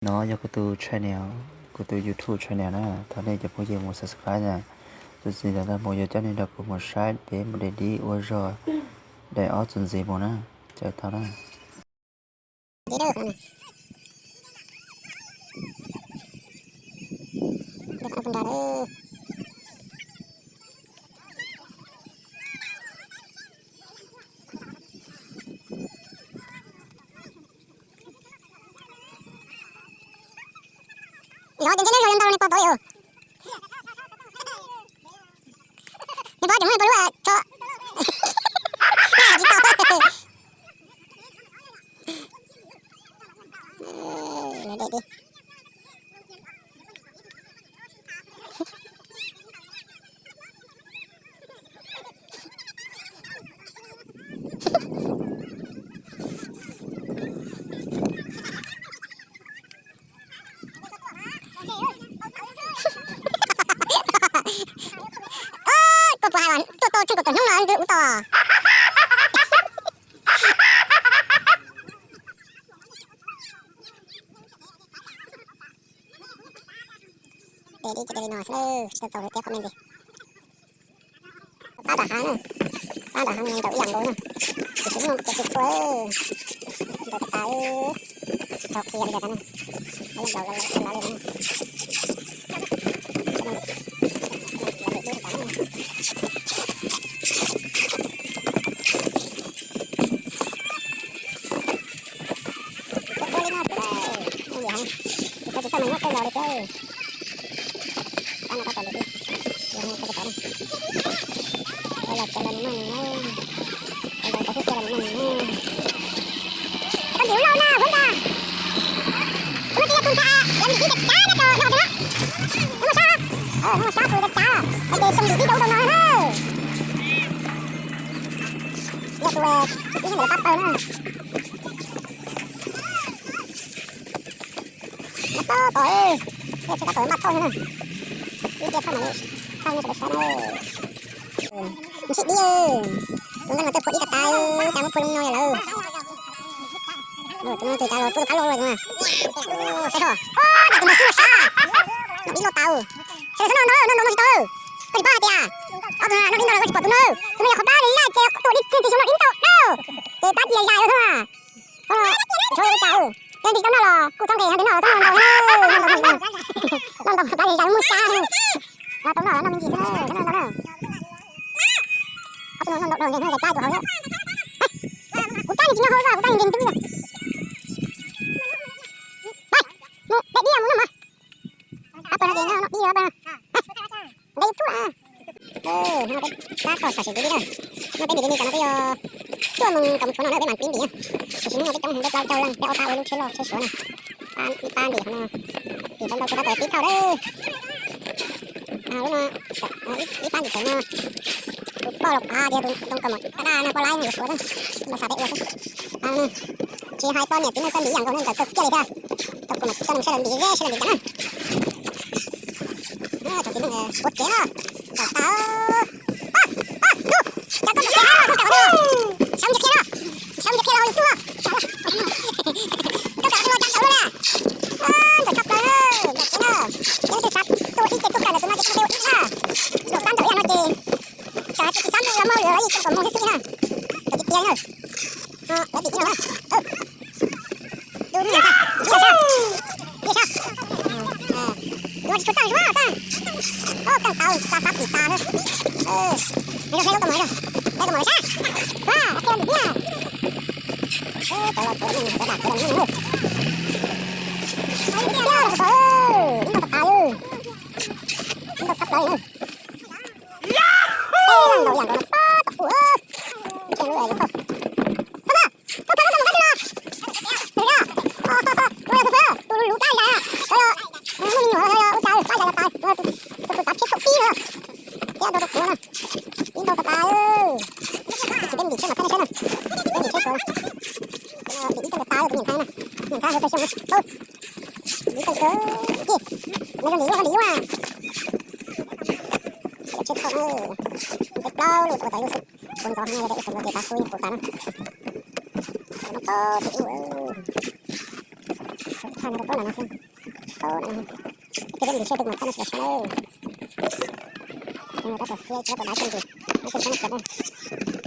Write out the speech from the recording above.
No yog kuv tus channel, kuv tus YouTube channel na, thov nej cov phooj ywg mus subscribe na. Txuas ntxiv ntawm no mus yuav coj nej nrog kuv mus saib peb mus de dib ua zog daim ob txuas ntxiv mus na, caw tau na. Zov ces ntshe neb zov yuav ntau li pog tau li. Neb pog ces muab neb pog lub tso. Tsis tau. Koj puas hais tuaj tau tsheej kaum tawm hnub no ntws ub tau. Ces li no xwb, tsis tau txaus peb qhov me ntsis. Pab nram hav na, pab nram hav ntaus ib yam nkaus na. Tiam sis muaj cov tsis tshua, ntaus tas tas, tsis tau qhia li cas na. Ntaus los los li na. Ua li no xwb, ua li hais, tsis tau tsis txawj mus muab kawg nkaus li thiab. Pab no pab tau lawm thiab, los nws tau tsis tau na. Ua los cov los nws noj nws na, ua los cov xwb xwb los nws noj nws na. Koj ntim ub lauj na, huab ntag. Kuv no ces yog tus ntxhais uas ntim dib cav cav nyob rau no no. Hnub no sab, hnub no sab tus cav cav, hais tias xyoo ntim dib rau ub rau no na. Yog tus ib hnub ntawd pab taw na. Nyob tau tod, yog tsis tab tom maj thauj no na. Ib cia thauj mas thauj nyob sawv daws saib na. Ntsib dib, tus ntawd mas twb phua dib tas tas, cas muab phua zoo no lawm. Tus no tus cas los tus qab los lawm tus no. Saib tso, cas tus no xwb los sab, noj dib loj tas. Sawv daws saib no ntau, no ntau no tsis tau. Koj tsis paub hais tias ob tug no noj dib ntau los koj tsis pom tus no. Tus no yog qhov plab li laj ces tus dib txiag txiag xyoo noj dib ntau na. Ces plab cia zais lawm xwb. Txhob ua cas, yog ntshe tau noj los kuj txhob nqhis, yog tias noj los txhob noj ntau, noj ntau, noj ntau plab cia zais muaj tsab. Los tau noj los noj me ntsis xwb na, txhob noj ntau na. Ob tug no noj ntau dhau nqhis no zais plab tus hauv thiab. Kuv tab ni tsis nyob hauv, kuv tab ni nqhis ntub li. Pab, mus de dib mus noj mas. Pab pawg no ces noj dib pab no. De ib tug na. Pab koj sam sim de dib na. No peb ntim li li tam no peb yog cuaj moos kaum tshuav no na peb mam pib ntim na. Tam sim no peb coob heev, peb plaub caug leej, peb ob pab ua lub tsheb loj tsheb suav na. Pab ib pab ntim qhov no, ntim ntau ntau tsis tau tau pib thauj lawm. Lub no, ib pab ntim tawm no. Tus poj los kuv hais tias tus ntoo kaus mom daj daj no poj laib yuav suav na, los xav peb ua xwb. Tsis hais poj niam txiv neej koj ntim ib yam nkaus na, nkawd kawg kiag li thiab. Tau kuv mam coj nej sawv daws ntim ze sawv daws ntim cas na. Cov txiv neej puav kev na, tawm tas. Cas koj tus qhia na, koj kam ua na. Saum ntsis qhia na, saum ntsis qhia los YouTube na. Koj kam ua cas saum luaj na. Ntawm tshaj plaws na, ntawm kev na. Ces leej twg xav tuaj ib ce tuaj kawm ntawm tus no ces tuaj ua ib na. Luag xab ntawm ib yam no ces tsam tsis xab los muaj lawv yeej tsis pom muag xwb xwb na. Lawv tiag tiag na. Lawv tim ib no na. Tus no tsis tshua, tus no tsis tshua tag zuag tag. Kawg tau xa xab tim tas. Nws zoo hle lub kau mom, hle kau mom sab. Ua, qhia ntim tiag. Cov los cov neeg cov dam cov los nyob no. Ib ntau tas tas li. Ib ntau tas tas li. Ntau ib yam nkaus no, pab tom ua. Ib txhia lub yog thauj. Thauj thauj thauj mus qab twg los? Tus no, tus no yog thauj thauj, tus lub lub plab zais, muaj me nyuam los yog ua cas plab zais los tas, tus tus tav tsheb thaum pib no. Thiab ntau rau kuv na. Ib ntau tas tas. Ib chim peb ntim tsheb mas peb saib na. Peb ntim tsheb suav na. Ntim ib tug tas tas tus niam ntxhais na. Niam ntxhais hu tau xyoo na. Ntim ib tug tas tas. Nws zoo ntim ub ntim ub. Tsheb thaum na. Peb plaub lub ua tas lub xwb. Ua ntxov heev no yog tias ua tau ntxov ces tav su yeej qus tas na. Ua no tau tus ub. Thaj no rau no no xwb. Tau no no. Ib tug peb mus siab ib tug mas thaj no tsis tau siab na. Tab tom siab tsis tau dav kiag ntsis, ib tug peb mus kiag na.